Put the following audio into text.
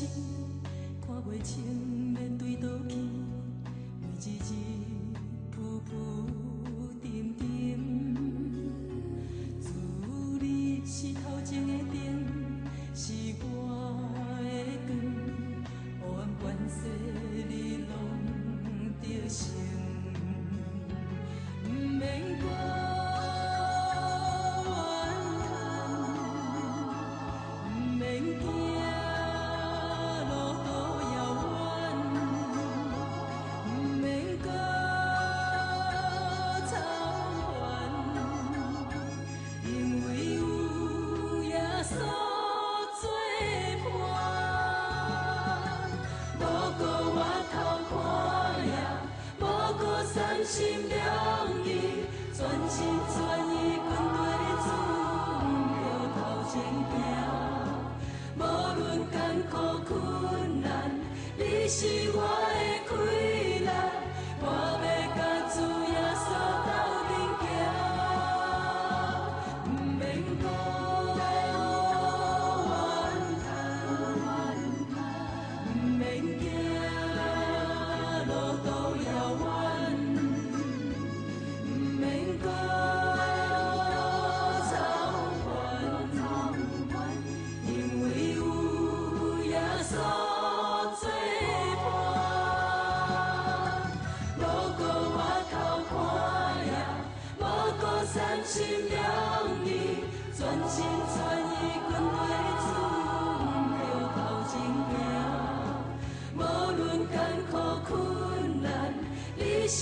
星，看袂清欲對佗去，每一日浮浮沉沉。主你是頭前的燈，是我的光，黑暗關係你攏得勝。毋免顧怨嘆，毋免驚路途遙遠，毋免閣操煩，因為有耶穌做伴。無顧回頭看也，無顧三心兩意，全心全意跟隨主，毋予頭前行。無論艱苦困難，你是我的氣力，我欲佮主耶穌鬥陣行，毋免顧怨嘆，毋免驚路途遙遠，毋免閣操煩，因為有耶穌做伴。無顧回頭看也，無顧三心兩意，全心全意跟隨主，毋予頭前行。無論艱苦困難，你是